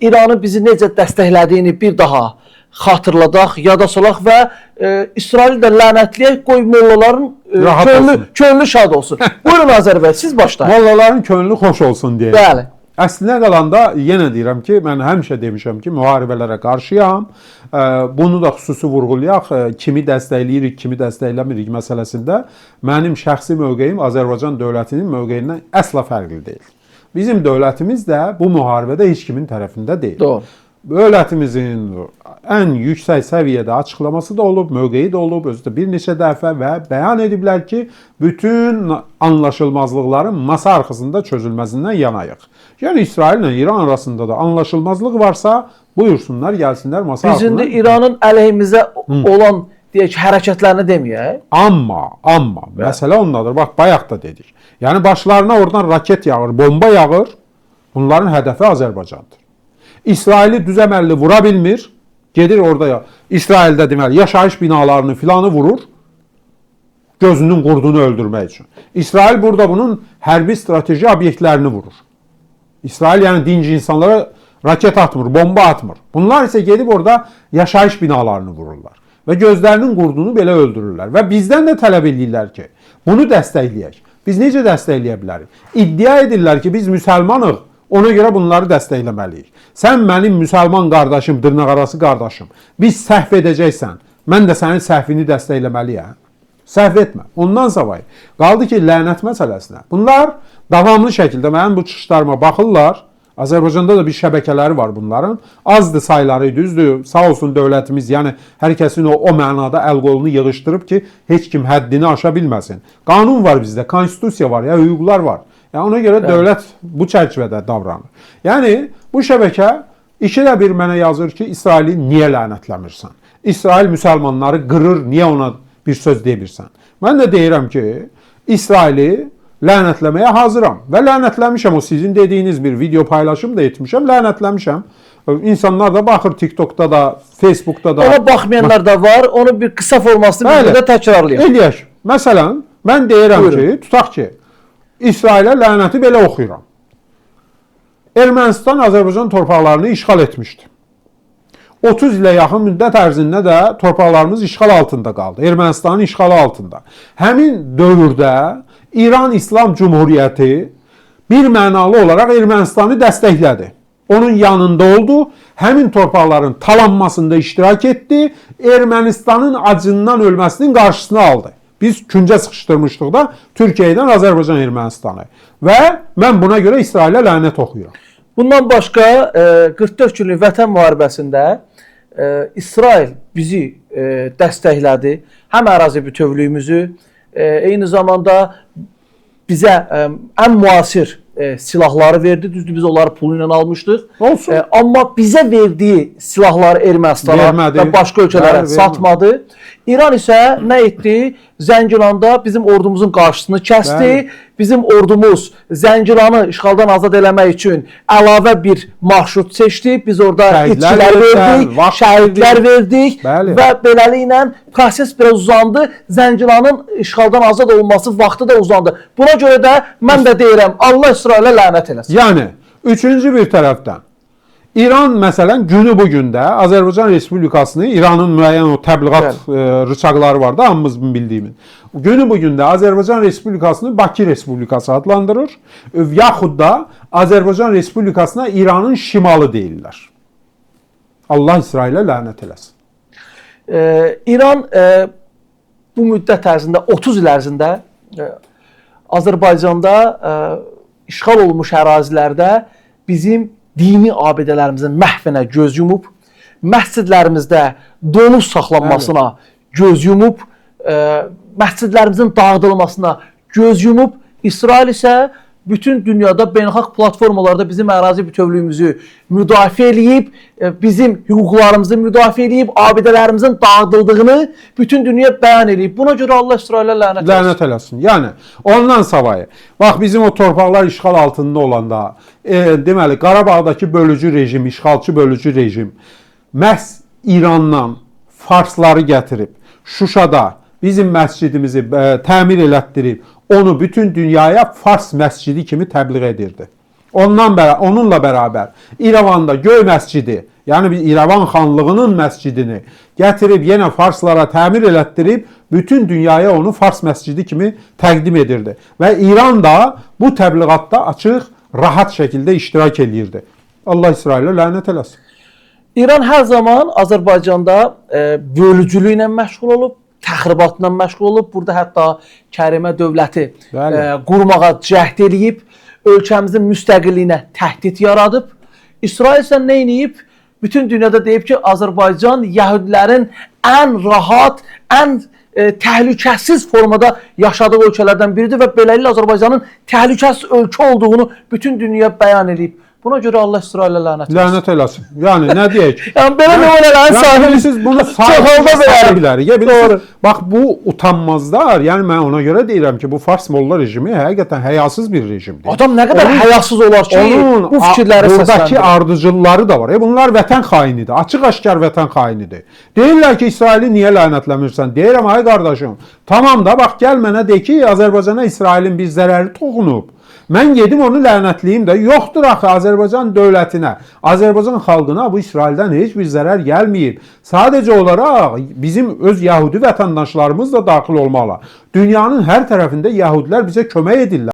İranın bizi necə dəstəklədiyini bir daha xatırladaq, yada salaq və İsraili də lənətləyək, qoy mollaların könlü şad olsun. Buyurun Azər bəy, siz başlayın. Mollaların könlü xoş olsun deyə. Bəli. Əslinə qalanda yenə deyirəm ki, mən həmişə demişəm ki, müharibələrə qarşıyam. Bunu da xüsusi vurğulayaq, kimi dəstəkləyirik, kimi dəstəkləmirik məsələsində mənim şəxsi mövqeyim Azərbaycan dövlətinin mövqeyindən əsla fərqli deyil. Bizim dövlətimiz də bu müharibədə heç kimin tərəfində deyil. Doğru. Dövlətimizin ən yüksək səviyyədə açıqlaması da olub, mövqeyi də olub, özü də bir neçə dəfə və bəyan ediblər ki, bütün anlaşılmazlıqların masa arxasında çözülməsindən yanayıq. Yəni İsraillə İran arasında da anlaşılmazlıq varsa, buyursunlar, gəlsinlər masa Biz altından. indi İranın əleyhimizə olan deyək ki, hərəkətlərini deməyək. Amma məsələ ondadır. Bax, bayaq da dedik. Yəni başlarına oradan raket yağır, bomba yağır. Bunların hədəfi Azərbaycandır. İsraili düz əməlli vura bilmir. Gedir orada ya İsraildə deməli yaşayış binalarını filanı vurur. Gözünün qurdunu öldürmək üçün. İsrail burada bunun hərbi strateji obyektlərini vurur. İsrail yəni dinc insanlara raket atmır, bomba atmır. Bunlar isə gedib orada yaşayış binalarını vururlar və gözlərinin qurdunu belə öldürürlər və bizdən də tələb eləyirlər ki, bunu dəstəkləyək. Biz necə dəstəkləyə bilərik? İddia edirlər ki, biz müsəlmanıq, ona görə bunları dəstəkləməliyik. Sən mənim müsəlman qardaşım, dırnaqarası qardaşım, biz səhv edəcəksən, mən də sənin səhvini dəstəkləməliyəm. Səhv etmə. Ondan savayı qaldı ki, lənət məsələsinə. Bunlar davamlı şəkildə mənim bu çıxışlarıma baxırlar. Azərbaycanda da bir şəbəkələri var bunların. Azdır sayları, düzdür. Sağ olsun dövlətimiz, yəni hər kəsin o mənada əl qolunu yığışdırıb ki, heç kim həddini aşa bilməsin. Qanun var bizdə, konstitusiya var, ya hüquqlar var. Yəni ona görə dövlət bu çərçivədə davranır. Yəni bu şəbəkə ikidə bir mənə yazır ki, İsraili niyə lənətləmirsən? İsrail müsəlmanları qırır, niyə ona bir söz demirsən? Mən də deyirəm ki, İsraili lənətləməyə hazıram və lənətləmişəm. O sizin dediyiniz bir video paylaşım da etmişəm, lənətləmişəm. İnsanlar da baxır TikTokda da, Facebookda da. Ona baxmayanlar da var. Onu bir qısa formasını Bəli. bir də təkrarlayaq. Eləyək. Məsələn, mən deyirəm Buyurun. ki, tutaq ki, İsrailə lənəti belə oxuyuram. Ermənistan Azərbaycan torpaqlarını işğal etmişdi. 30 ilə yaxın müddət ərzində də torpaqlarımız işğal altında qaldı. Ermənistanın işğalı altında. Həmin dövrdə İran İslam Cümhuriyyəti bir mənalı olaraq Ermənistanı dəstəklədi. Onun yanında oldu. Həmin torpaqların talanmasında iştirak etdi. Ermənistanın acından ölməsinin qarşısını aldı. Biz küncə sıxışdırmışdıq da Türkiyə ilə Azərbaycan Ermənistanı. Və mən buna görə İsrailə lənət oxuyuram. Bundan başqa 44 günlük Vətən müharibəsində İsrail bizi dəstəklədi. Həm ərazi bütövlüyümüzü, eyni zamanda bizə ən müasir silahları verdi. Düzdür, biz onları pulu ilə almışdıq. Olsun. Amma bizə verdiyi silahları Ermənistana Vermədi. və başqa ölkələrə Bəli, vermədi. satmadı. İran isə nə etdi? Zəngilanda bizim ordumuzun qarşısını kəsdi. Bəli. Bizim ordumuz Zəngilanı işğaldan azad eləmək üçün əlavə bir marşrut seçdi. Biz orada Şəhidlər itkilər verdilər, verdik, vaxt şəhidlər verdik Bəli. və beləliklə proses biraz uzandı. Zəngilanın işğaldan azad olunması vaxtı da uzandı. Buna görə də mən də deyirəm, Allah İsrailə lənət eləsin. Yəni üçüncü bir tərəfdən İran məsələn günü bu gündə Azərbaycan Respublikasını İranın müəyyən o təbliğat rıçaqları var da hamımızın bildiyimiz. Günü bu gündə Azərbaycan Respublikasını Bakı Respublikası adlandırır. Yaxud da Azərbaycan Respublikasına İranın şimalı deyirlər. Allah İsrailə lənət eləsin. İran bu müddət ərzində 30 il ərzində Azərbaycanda işğal olunmuş ərazilərdə bizim dini abidələrimizin məhvinə göz yumub, məscidlərimizdə donuz saxlanmasına göz yumub, məscidlərimizin dağıdılmasına göz yumub. İsrail isə bütün dünyada beynəlxalq platformalarda bizim ərazi bütövlüyümüzü müdafiə eləyib, bizim hüquqlarımızı müdafiə eləyib, abidələrimizin dağıdıldığını bütün dünya bəyan eləyib. Buna görə Allah İsrailə lənət eləsin. Lənət eləsin. Yəni ondan savayı. Bax bizim o torpaqlar işğal altında olanda, deməli Qarabağdakı bölücü rejim, işğalçı bölücü rejim məhz İrandan farsları gətirib Şuşada bizim məscidimizi təmir elətdirib, onu bütün dünyaya Fars məscidi kimi təbliğ edirdi. Onunla bərabər İrəvanda Göy Məscidi, yəni bir İrəvan xanlığının məscidini gətirib yenə farslara təmir elətdirib bütün dünyaya onu fars məscidi kimi təqdim edirdi. Və İran da bu təbliğatda açıq, rahat şəkildə iştirak eləyirdi. Allah İsrailə lənət eləsin. İran hər zaman Azərbaycanda bölücülüklə məşğul olub, təxribatla məşğul olub. Burada hətta Kərimə dövləti qurmağa cəhd eləyib, ölkəmizin müstəqilliyinə təhdid yaradıb. İsrail isə nə edib? Bütün dünyada deyib ki, Azərbaycan yəhudilərin ən rahat, ən təhlükəsiz formada yaşadığı ölkələrdən biridir və beləliklə Azərbaycanın təhlükəsiz ölkə olduğunu bütün dünya bəyan eləyib. Buna görə Allah İsrailə lənət eləsin. Lənət eləsin. Yəni nə deyək? Yəni belə nümunələrin Yəni bilirsiniz bunu çoxalda saya bilərik. bilərik. Ya bilirsiniz, bax bu utanmazlar. Yəni mən ona görə deyirəm ki, bu fars molla rejimi həqiqətən həyasız bir rejimdir. Adam nə qədər həyasız olar ki, Onun bu fikirləri buradakı səsləndirir. ardıcılları da var. Bunlar vətən xainidir. Açıq-aşkar vətən xainidir. Deyirlər ki, İsraili niyə lənətləmirsən? Deyirəm ay qardaşım. Tamam da bax gəl mənə de ki, Azərbaycana İsrailin bir zərəri toxunub. Mən gedim onu lənətləyim də. Yoxdur axı Azərbaycan dövlətinə, Azərbaycan xalqına bu İsraildən heç bir zərər gəlməyib. Sadəcə olaraq bizim öz yəhudi vətəndaşlarımız da daxil olmalı. Dünyanın hər tərəfində yəhudilər bizə kömək edirlər.